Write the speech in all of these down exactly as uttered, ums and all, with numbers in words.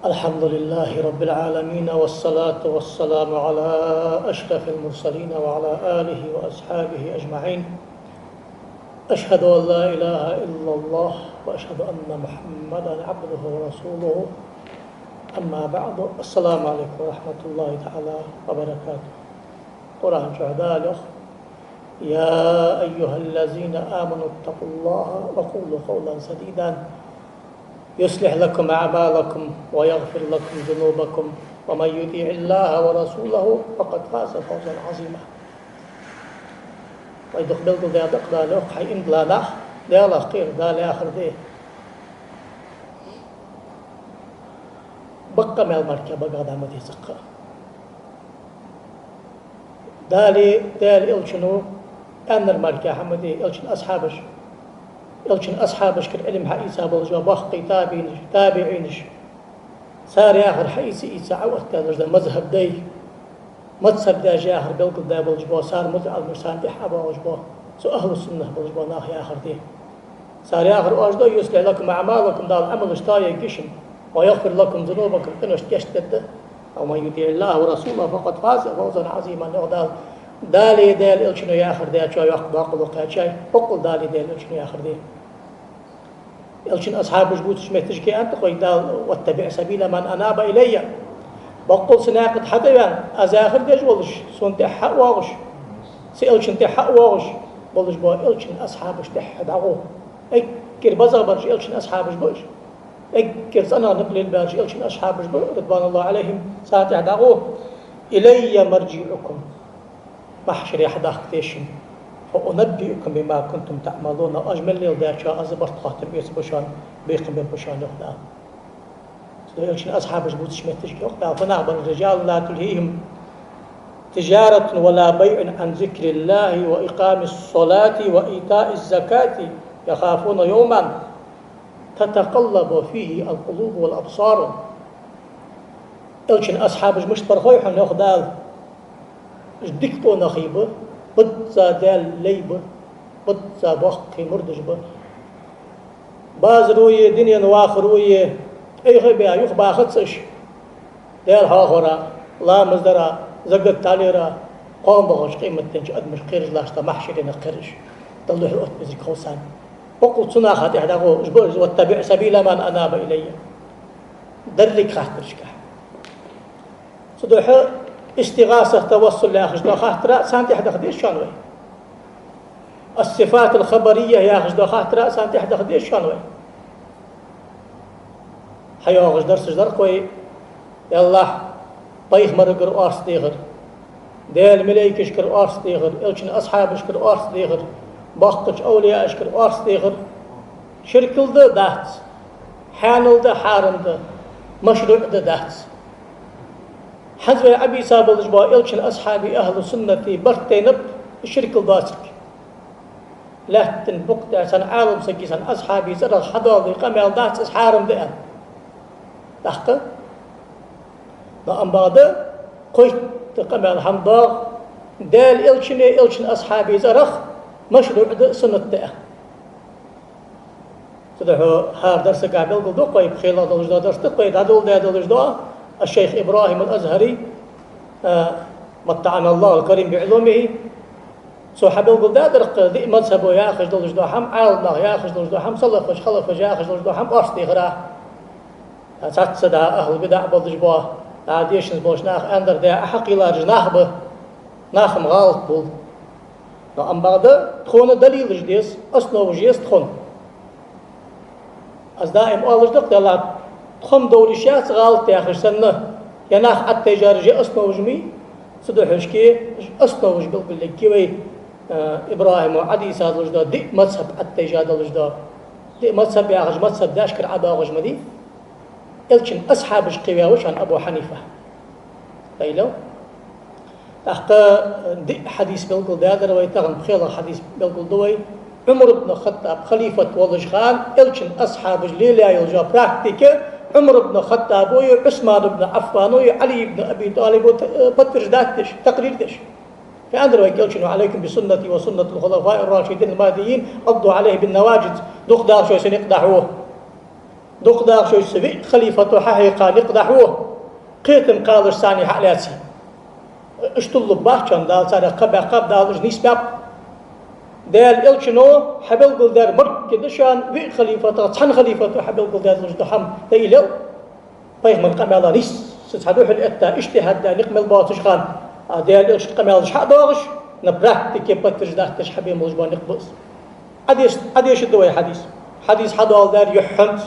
الحمد لله رب العالمين، والصلاة والسلام على أشرف المرسلين وعلى آله وأصحابه أجمعين. أشهد أن لا إله إلا الله، وأشهد أن محمدا عبده ورسوله. أما بعد، السلام عليكم ورحمة الله تعالى وبركاته. Къуръан чу Дала йоах: يا أيها الذين آمنوا اتقوا الله وقولوا قولا سديدا يصلح لكم أعمالكم ويغفر لكم ذنوبكم ومن يطع الله ورسوله فقد فاز فوزا عظيما. Вай дукха белгалдаьд-кх Дала йоах, хӀай иман дилла нах, Далах кхера, Дала яхар де. Бакъ къамаьл мара багах дӀа ма деза-кх. Дала, Даьла Элчано аьннар мара хӀама де, Элчан асхьабаш, Элчан асхьабашкара Ӏилма хьаийца болаш бола боккхий табиӀинаш, табиӀинаш, цар яхар хьаийца, ийца Ӏооттадаь долаш да мазхӀаб дай, мазхӀаб даьш яхар белгалдаь болаш бола, цар мутаӀаламаш, царна тӀехьа боагӀаш бола, цу ахӀлу суннах болаш бола нах яхар де. Цар яхар оаш ду: يصلح لكم أعمالكم, Дала Ӏамалаш тоаергья шун, ويغفر لكم ذنوبكم, къиношта гешт дергда. ومن يطع الله ورسوله فقد فاز فوزا عظيما, йоах Дала. Далеи Даьла Элчанои яхар даьчоа йоккха доккхал ва кхаьчай, боккъал Далеи Даьла Элчанои яхар де. Элчан асхьабаш бувцача метташка аьннад-кх вайга Дала: واتبع سبيل من أناب إلي. Боккъал са наькъа тӀа хьатӀавена, аз яхар деш волаш, сона тӀехьа а воагӀаш, са Элчан тӀехьа а воагӀаш болаш бола Элчан асхьабаш тӀехьа дӀагӀо. Эггара базагӀбараш Элчан асхьабаш ба уж. Эггара цӀенагӀа никъ лелабаьраш Элчан асхьабаш ба, رضوان الله عليهم, царна тӀехьа дӀагӀо. إلي مرجعكم. Махьшаре хьадахка деза шун. فأنبئكم بما كنتم تعملون. Оаш мел леладаьчоа аз барт-хоаттам эцаргба шоана, бекхам бергба шоана, йоах Дала. Цудухьа Элчан асхьабаш бувцача метташка йоах Дала: فنحن رجال لا تلهيهم تجارة ولا بيع عن ذكر الله وإقام الصلاة وإيتاء الزكاة يخافون يوما تتقلب فيه القلوب والأبصار. Элчан асхьабаш мишта бар хой хьона, йоах Дала. Уж дика къонахий ба, бизза Даьла лай ба, бизза боккхий мурдаш ба. Базаро е, дунен вахаро е, тӀехьа а баь, юхабахац уж. Даьла хьоахавара, ламаз дара, закат дӀалера, кхоана бахача къематдийнахьа адамаш кхераш латта, махьшаре кхераш. Далла духьал оттабезарг хов царна. Боккъал цу наха тӀехьа дӀагӀо, уж ба уж: واتبع سبيل من أناب إلي. Деррига хаттарашка. Цудухьа истигӀасат, тавассул яхаш дола хаттара а царна тӀехьа даха деза шоана вай. Ас-сифатул хабарийя яхаш дола хаттара а царна тӀехьа даха деза шоана вай. ХьайоагӀаш дарсаш дар-кх вай, Аллахь пайхамарагара орц дехар, Даьла малайкашкара орц дехар, Элчан асхьабашкара орц дехар, боккхача овлияашкара орц дехар. Ширкал да, дац. Хьанал да, хьарам да. МашруӀ да, дац. ХӀанз вай Ӏобийца болаш бола Элчан асхьабий, ахӀлу суннатий барт тайнаб ширкал доацилга. Лаьттан букъа тӀа цхьан Ӏалам сага, цхьан асхьабий цӀерах хьадоаладаь къамаьл дац из хьарам да аьнна. ТӀаккха? Но ам бакъда, кхойтта къамаьл хӀама доагӀа: Даьла Элчанеи Элчан асхьабий цӀерах машруӀ да, суннат да аьнна. Цудухьа хӀара дарсага белгалду-кх вай, пхелагӀа долаш дола дарс да-кх вай, дӀадоладаь долаш дола, аш-шайх ИбрахӀим ал-АзхӀари, а, متعنا الله الكريم بعلومه, цо хьабелгалдаьдар-кх диъ мазхӀабо яхаш долаш дола хӀама, Ӏаламнаха яхаш долаш дола хӀама, салафаш, халафаш яхаш долаш дола хӀама орц дехар. Цхьацца да ахӀлу бидаӀ болаш бола, дӀа дешанза болаш наха аьннадар да, Ӏохьакхийлараш нах ба, нах-м гӀалат бул. Но ам бакъда тхона далилаш деза, основаш еза тхона. Аз даим оалаш да-кх, Даьллахь, тхо-м довла йиш яц гӀалат яхаш санна, е нах Ӏоттайжараш е основаш ма йий, цудухьа шке основаш белгалъергья вай, э, ИбрахӀимо Ӏодийца долаш дола диъ мазхӀаб Ӏоттайжа долаш дола. Диъ мазхӀаб яхаш мазхӀаб даьшкара ӀодоагӀаш ма дий. Элчан асхьабаш кхеваь ва шоана Абу Хьанифа. Пайда. ТӀаккха диъ хьадис белгалдаьдар вай, тахан пхелагӀа хьадис белгалду вай. Ӏумар ибн Хаттаб халифат волаш хана Элчан асхьабаша лелаеш йола практика Ӏумар ибн Хаттабо а, Ӏусман ибн Ӏаффано а, Ӏали ибн Аби ТӀалибо а подтверждать деш, такърир деш. Фу аьннадар вайга Элчано: عليكم بسنتي وسنة الخلفاء الراشدين المهديين عضوا عليها بالنواجذ. Дукха дала шоай са никъ дӀахьо. Дукха даха шоаш, цу виъ халифато хьахьекха никъ дӀахьо, кхетам кхалаш царна хьа а лаьце. Иштта лургбац шоана, Дала царех кхаъ баьккхаб, Дала уж нийсбаьб. Даьла Элчано хьабелгалдаьр марккхе да шоана, виъ халифатах цхьан халифато хьабелгалдаь долаш да хӀама, да из лел. Пайхамара къамаьла нийсса цхьа духьал этта, иштихӀад даь никъ мел боацаш хана, а Даьла Элчан къамаьлаш хьа а доагӀаш, на практике подтверждать деш хьабена болаш бола никъ ба из. Ӏодеш-, Ӏодешаргда вай хьадис. Хьадис хьадоаладаьр юххьанца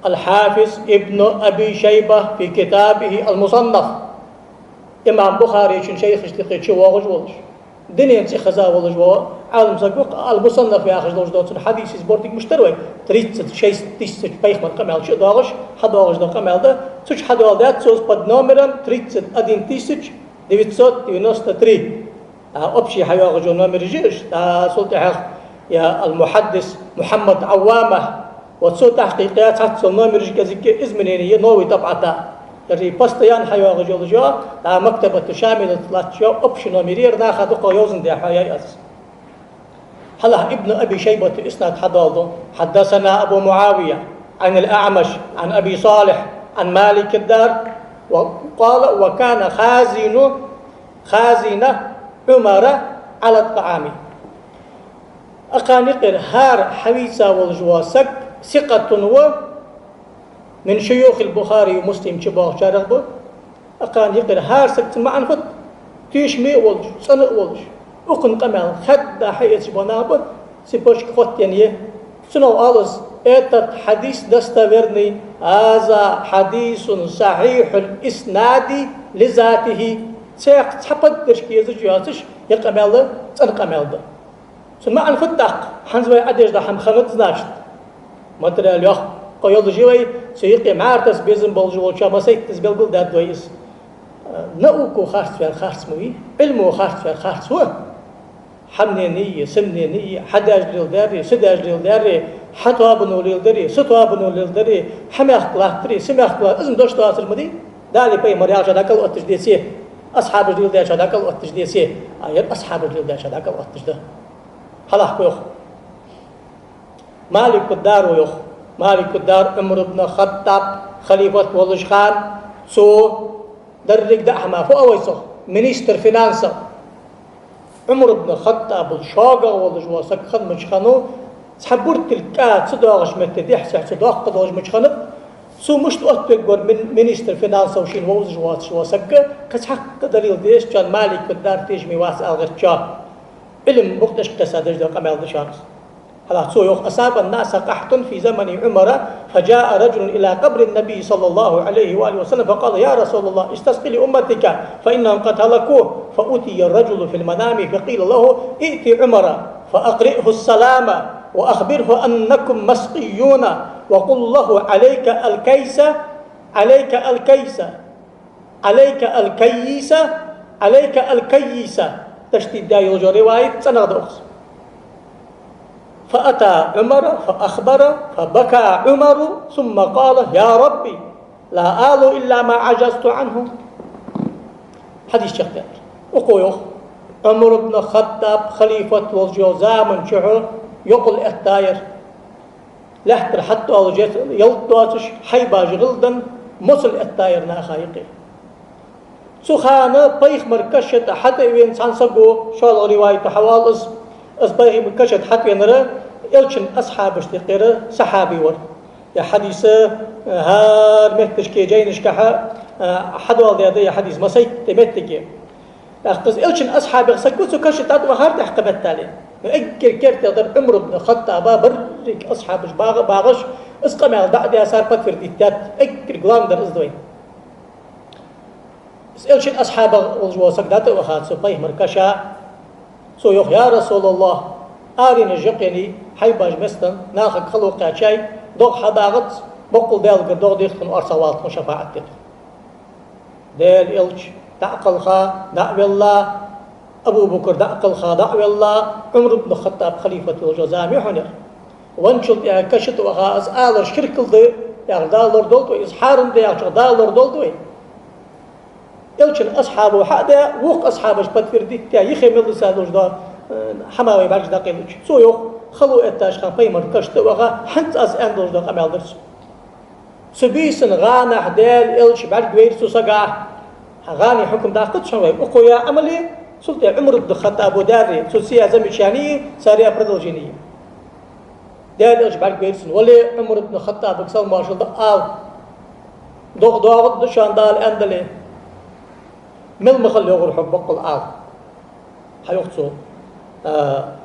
Аль-Хьафиз ибн Аби Шайба фи китабихи Аль-Мусаннаф. Имам Бухарийчун шайхашта юкъе чувоагӀаш волаш, дунен цӀи хеза волаш вола Ӏалам саг ва-кх, Аль-Мусаннаф яхаш долаш дола цун хьадисий сборник мишта дар вай? Тридцать шесть тысяч пайхамара къамаьл чу а доагӀаш, хьадоагӀаш дола къамаьл да. Цу чу хьадоаладаьд цо из под номером тридцать один тысяч девятьсот девяносто три. А, общий хьайоагӀаш йола номераш я уж, а, цул тӀехьагӀа я аль-мухьаддис Мухьаммад Ӏаввама, ва цо тахькъикъ яь цхьацца йола номераш кӀезига изменени я новый тӀабӀата. Яри постоянно хьайоагӀаш йолаш я, а, Мактабату Шамилат латташ я, общий номер я, наха дукха йовзандаь хьаяьй аз. Хьалха Ибн Аби Шайбата иснад хьадоаладу: حدثنا أبو معاوية عن الأعمش عن أبي صالح عن مالك الدار وقال: وكان خازن خازن عمر على الطعام. Акхарна юкъера хӀара хьавийца волаш вола саг сикъатун ва, من شيوخ البخاري ومسلم чубоагӀачарех ба. Акхарна юкъера хӀара саг, цун маӀан фуд? Тешаме а волаш, цӀена а волаш, укхун къамаьл хадда хьаэцаш бола нах ба, цепочка хоттаенна я. Цунах оал из: этот хьадис достоверный, هذا حديث صحيح الإسناد لذاته. Цох цхьа поддержка езаш йоацаш, ер къамаьл цӀена къамаьл да. Цун маӀан фуд тӀаккха? ХӀанз вай Ӏодеш дола хӀама хиннад, значит. Материал йоккха йолаш я вай, цу юкъе мӀараш таса безам болаш волчоа массайтта из белгалдаьд вай из. Науко харцваьр харц ма вий, Ӏилмо харцваьр харц ва. Хьаннений, синнений, хьа даьша леладаьрий, са даьша леладаьрий, хьа тоабано леладаьрий, са тоабано леладаьрий, хьа мехка латтарий, са мехка латтарий, из-м дош доацар ма дий. Далеи пайхамареи яхачоа дӀакӀалъотташ деций, асхьабаша леладаьчоа дӀакӀалъотташ деций, а ер асхьабаша леладаьчоа дӀакӀалъотташ да. Хьалхахь йоах. Малику Дар ва йоах. Малику Дар Ӏумар ибн Хаттаб халифат волаш хана, цо деррига даа хӀама фу а вай цох, министр финансов. Ӏумар ибн Хаттабал шогагӀа волаш вола саг хиннача хана, цхьа буртилг кӀа ца доагӀача метте дехьа-сехьа цо доккха долаш мича хиннаб, цо мишта оттавергвар мин-, министр финансов шийна вовзаш воацаш вола саг, кхы цхьаккха далил дезачоа Малику Дар тешаме вац ала гӀертачоа. Ӏилма букъ тӀехьашка кхесса деш дола къамаьл да шоана из. Хьалха цо йоах: أصاب الناس قحط في زمن عمر، فجاء رجل إلى قبر النبي صلى الله عليه وآله وسلم فقال: يا رسول الله، استسق لأمتك فإنهم قد هلكوا. فأتي الرجل في المنام فقيل له: ائت عمر فأقرئه السلام وأخبره أنكم مسقيون وقل له: عليك الكيس، عليك الكيس. عليك الكيس، عليك الكيس. Ташдид даь йолча риваят цӀенагӀа да укхаза. فأتى عمر فأخبره فبكى عمر ثم قال: يا رب، لا آلو إلا ما عجزت عنه. Хьадис чакхдаьлар. Укхо йоах: Ӏумар ибн Хаттаб халифат волча заман чухь йокъал эттаяр. Лаьттара хьатӀадоалаш, ялат доацаш, хьайбаш гӀилденна, моцал эттаяр наха юкъе. Цу хана пайхамара каша тӀа хьатӀа а вена цхьан саго, шоллагӀа риваято хьаоал из, из пайхамара каша тӀа хьатӀавенар Элчан асхьабашта юкъера сахьаби вар. Ер хьадис, э, хӀара метташка, жайнашкахьа, э, хьадоаладаьд ер хьадис массайтта моттиге. ТӀаккха из Элчан асхьабех саг ва, цу каша тӀа тӀавахар тӀехьа кхы меттел. Но эггара кертера дар Ӏумар ибн Хаттаба, берригаш асхьабаш багӀа а багӀаш, из къамаьл дӀа а дийцар, подтвердить даьд, эггара главный дар из да вайна. Из Элчан асхьабех волаш вола саг дӀатӀаваха цу пайхамара каша, цо йоах: يا رسول الله, аренаш йокъаеннай, хьайбаш местан, нахага хало кхаьчай, догӀа хьадагӀац, боккъал Даьлагара догӀа де тхона, орцагӀвала тхона, шафаӀат де тхона. Даьла Элча дӀа а кхелха, дӀа а велла, Абу Бакр дӀа а кхелха, дӀа а велла, Ӏумар ибн Хаттаб халифат волча зама я хьона ер. Венначул тӀехьагӀа каша тӀа ваха, из алар ширк да яхачох Дала лорадолда вай, из хьарам да яхачох Дала лорадолда вай. Элчан асхьабо хьа а даь, вокх асхьабаша подтвердить даь, юхе мел дисса долаш дола, э, хӀама вай бӀаргаш дӀакъайлача. Цо йоах: хало эттача хана пайхамара каша тӀа а ваха, хӀанз аз аьнна долаш дола къамаьл дар цо. Цу бийсан гӀанахь Даьла Элча бӀаргавайра цу сага. ГӀаний хьукам даккхац хьона вай. Укхо яь Ӏамал, цул тӀехьа Ӏумар ибн ХаттӀаба даьра, цо ца яь замечани, цар яь продолжени. Даьла Элча бӀаргавайра цунна. Вале, Ӏумар ибн ХаттӀабага салам-моаршал да, ала. ДогӀа доагӀаргда шоана Дала аьнна дале. Мел махалла йоагӀар хьога боккъал, ала. Хьайоах цо, а,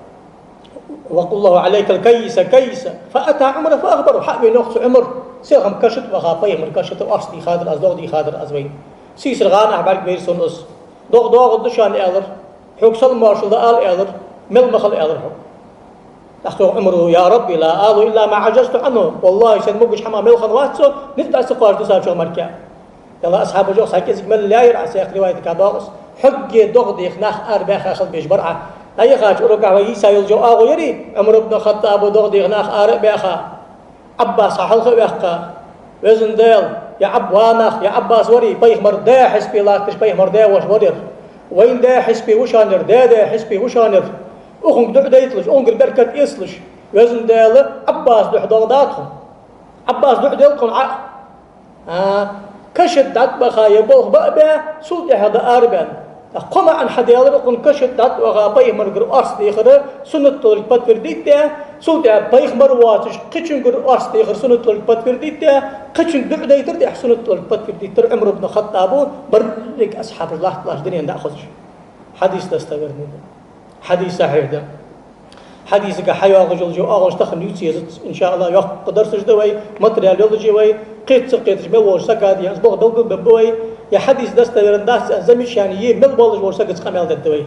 وقل له عليك الكيس كيس. فأتى عمر فأخبره. Хьавена йоах цо Ӏумар, селхан каша тӀа ваха, пайхамара каша тӀа, орц дийхадар аз, догӀа дийхадар аз вайна. Сийсара гӀанахь бӀаргавайра сона из. ДогӀа доагӀаргда шоана, аьлар. Хьога салам-моаршал да, ала, аьлар. Мел махалла, аьлар, хьога. ТӀаккха йоах Ӏумара: يا رب لا آلو إلا ما عجزت عنه. ВаллахӀи, сона могаш хӀама мел хиннавац со, низ дӀа ца кхоачаш дисачох мара. Дала асхьабаша йоах, цхьа кӀезига мел лаьйра Ӏа, цхьан дакъа риваятага доагӀа из. Хьогге догӀа деха нах арабаьха хила безаш бар Ӏа. ДӀаяхача урокахь вай йийца йолча агӀо яр из, Ӏумар ибн ХаттӀаба догӀа деха нах ара а баьха, Ӏаббас хьалха а ваьккха, Везан Даьла, ер Ӏаб-, ва нах, ер Ӏаббас вар из, пайхамара даь хьисапе латташ, пайхамара даь-воша вар ер. Вайна даь хьисапе ва шоана ер, даь даь хьисапе ва шоана ер. Укхунга дуӀа дайталаш, укхунгара беркат эцалаш. Везан Даьла, Ӏаббаса духьа догӀа да тхона. Ӏаббаса дуӀа делла тхона Ӏа. А, каша тӀа дӀатӀабаха ер болх баа а баь, цул тӀехьагӀа дӀа арабаьнна. ТӀаккха кхо маӀан хьаделар укхунна: каша тӀа дӀатӀаваха пайхамарагара орц дехар суннат долга подтвердить даь, цул тӀехьагӀа пайхамар воацаш кхычунгара орц дехар суннат долга подтвердить даь, кхычунга дуӀа дайтар тӀехьа суннат долга подтвердить даьр Ӏумар ибн ХаттӀаба, беррига асхьабаш латталаш дунен дӀа а хозаш. Хьадис достоверный да. Хьадис сахьихь да. Хьадисага хьайоагӀаш йола агӀонаш тахан ювца езац, иншааллахӀ, йоккха дарсаш да вай, материал йолаш я вай, кхетац-кхеташ мел волча сага дӀа из болх белгалбергба вай. Ер хьадис достоверный дац аьнна замечани е мел болаш волча сагаца къамаьл дергда вай.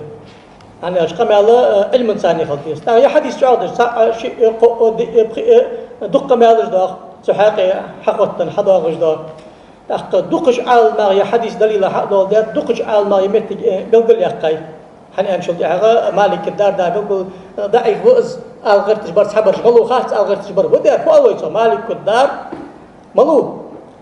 ХӀана аьлча къамаьл, э, Ӏилманца хила деза. ТӀаккха ер хьадис чӀоагӀдеш, цаӀ, э, шиъ, э, кхоъ, э, диъ, э, пхиъ, э, дукха къамаьлаш доагӀа. Цу хьакъехьа хьахоттаденна хьадоагӀаш доагӀа. ТӀаккха дукхача Ӏаламнаха ер хьадис далила хьадоаладаьд, дукхача Ӏаламнаха ер моттиг, э, белгалъяьккхай. ХӀана аьлча, цул тӀехьагӀа Малик дар да белгал, э, даӀиф ва из ала гӀерташ бар цхьабараш, малув хац ала гӀерташ бар. Ва дер, фу оал вай цох, Малик дар малув?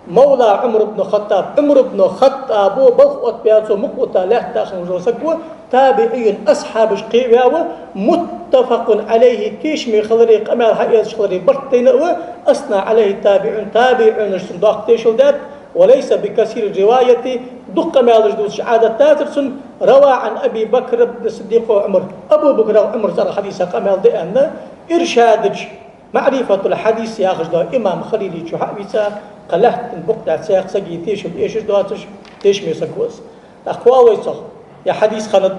Мавла Ӏумар ибн ХаттӀаб. Ӏумар ибн ХаттӀаба балха оттабаь, цо мукъа оттадаь лаьтта даха хинна вола саг ва, табиӀий, асхьабаш кхеваь ва, متفق عليه, тешаме хиларе, къамаьл хьаэцаш хиларе барт тайна а ва, أثنى عليه التابعون, табиӀинаша цунна доккха тешал даьд, وليس بكثير الرواية, дукха къамаьлаш дувцаш Ӏадат дацар цун, روى عن أبي بكر بن الصديق وعمر, Абу Бакра, Ӏумара цӀерагӀа хьадиса къамаьл да аьнна, Иршада чу, МаӀрифатул-хьадис яхаш дола имам Халиле чу хьа а вийца, кхы лаьттан букъ тӀа цхьаккха сага тешал эшаш доацаш, тешаме саг ва из. ТӀаккха фу оал вай цох? Ер хьадис хиннад,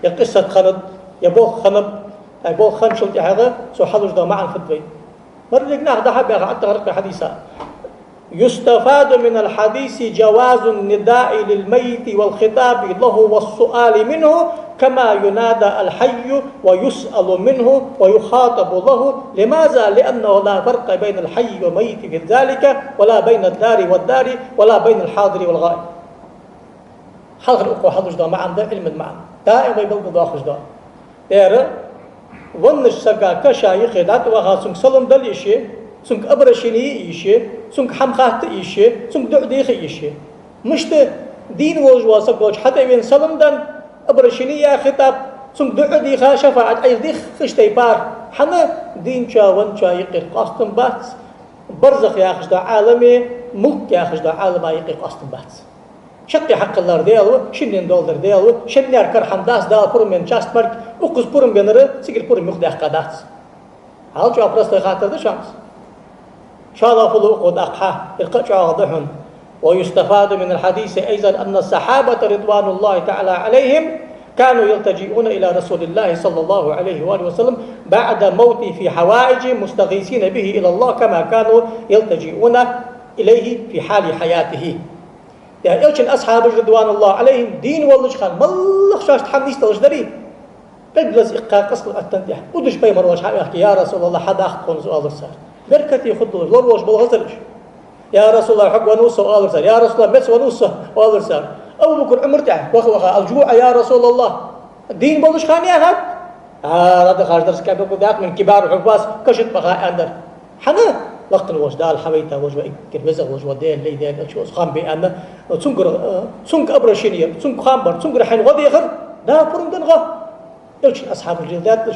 ер къиссат хиннад, ер болх хиннаб, ер болх хинначул тӀехьагӀа цо хьалуш дола маӀан фуд вай? Беррига нах дӀа-хьа баьха, ӀотӀагӀар-кх ер хьадис. يستفاد من الحديث جواز النداء للميت والخطاب له والسؤال منه، كما ينادى الحي ويسأل منه ويخاطب له. لماذا؟ لأنه لا فرق بين الحي والميت في ذلك، ولا بين الدار والدار، ولا بين الحاضر والغائب. Хьалхара укхо хьалуш дола маӀан да Ӏилман маӀан. Даим вай белгалдоахаш дола. Дера, веннача сага каша юхе дӀатӀаваха, цунга салам дала йиш я, цунга обращени е йиш я, цунга хӀама хатта е йиш я, цунга дуӀа деха е йиш я. Мишта дийна волаш вола саг волча хьатӀавена салам даь, обращени яь, хитӀаб, цунга дуӀа дийха, шафаӀат Ӏайха дийхкача тайпара, хӀана, дийначоа, венначоа юкъера къоастам бац, барзах яхаш дола Ӏаламе, мулк яхаш дола Ӏалама юкъера къоастам бац. Шаккхе хьакхеллар Даьла ва, шиннена доаладар Даьла ва, шиннера кара хӀама дац, Дала пурам бенна часть мара, укхаза пурам беннар цигара пурам юхадаьккха дац. Хьал чӀоагӀа простой хаттар да шоана из. ШоллагӀа фу лу укхо тӀаккха, ер кхы а чӀоагӀа да хьона. ويستفاد من الحديث أيضا أن الصحابة رضوان الله تعالى عليهم كانوا يلتجئون إلى رسول الله صلى الله عليه وآله وسلم بعد موته في حوائجهم مستغيثين به إلى الله كما كانوا يلتجئون إليه في حال حياته. Ер Элчан асхьабаш, رضوان الله عليهم, дийна волча хана, моллагӀа шоашта хӀама нийсделча дарий, къиблас иккха къаскал аттан тӀехьа, удаш пайхамар волча хьа а ваьхка: «Я РасулаллахӀ, хьадахка тхона из», — оалар цар. Беркате хургдолаш, лораволаш бола хазараш: «Я РасулаллахӀ, хьога венав со», — оалар цар. «Я РасулаллахӀ, меца венав со?» — оалар цар. Абу Бакр Ӏумар тӀехьа ваха-ваха: «الجوع يا رسول الله». Дийна болаш хана яхад? А, радахаш дарс кабел кудат, من كبار الحفاظ, каша тӀа баха аьннадар. ХӀана? Лакха волча Дала хьавайта волаш ва, эггара веза волаш ва Даьла лай, Даьла Элча ва из, хам бе аьнна. Цунгара, э, цунга обращени яр, цунга хам бар, цунгара хьайна гӀо дехар, Дала пурам бенна гӀо. Элчан асхьабаш леладаьд уж.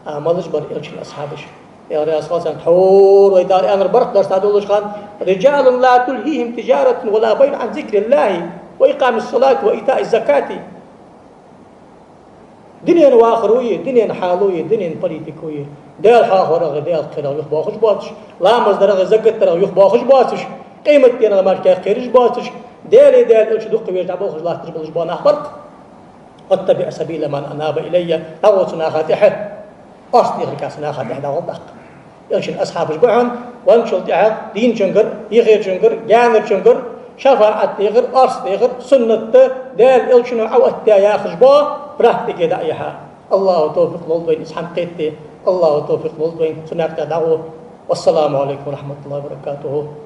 А малаш бар Элчан асхьабаш? Пайхамара, صلى الله عليه وسلم, тхьовра вай Дала аьннар баркъ дарс дӀадолалуча хана: «رجال لا تلهيهم تجارة ولا بيع عن ذكر الله وإقام الصلاة وإيتاء الزكاة». Дунен вахаро а, дунен хьало а, дунен политико а, Даьла хьоахорах а, Даьла кхерах а юхабоахаш боацаш, ламаз дарах а, закат дарах а юхабоахаш боацаш, къематденах мара кхераш боацаш, Даьлеи Даьла Элчеи дукха везаш дӀаболхаш латташ болаш бола нах бар-кх. «واتبع سبيل من أناب إلي», дӀагӀо цу наха тӀехьа. Орц дехарга цу наха тӀехьа дӀагӀо даккха. Элчан асхьабаш ба хьона, венначул тӀехьа дийначунгара, дехарчунгара, гаьнарчунгара шафаӀат дехар, орц дехар, суннат да, Даьла Элчано Ӏооттадаьд яхаш бола практике дӀа а яьха. АллахӀа товфикъ лолда вайна из хӀама кхетаде, АллахӀа товфикъ лолда вайна цу наькъа тӀа дӀагӀо. والسلام عليكم ورحمة الله وبركاته.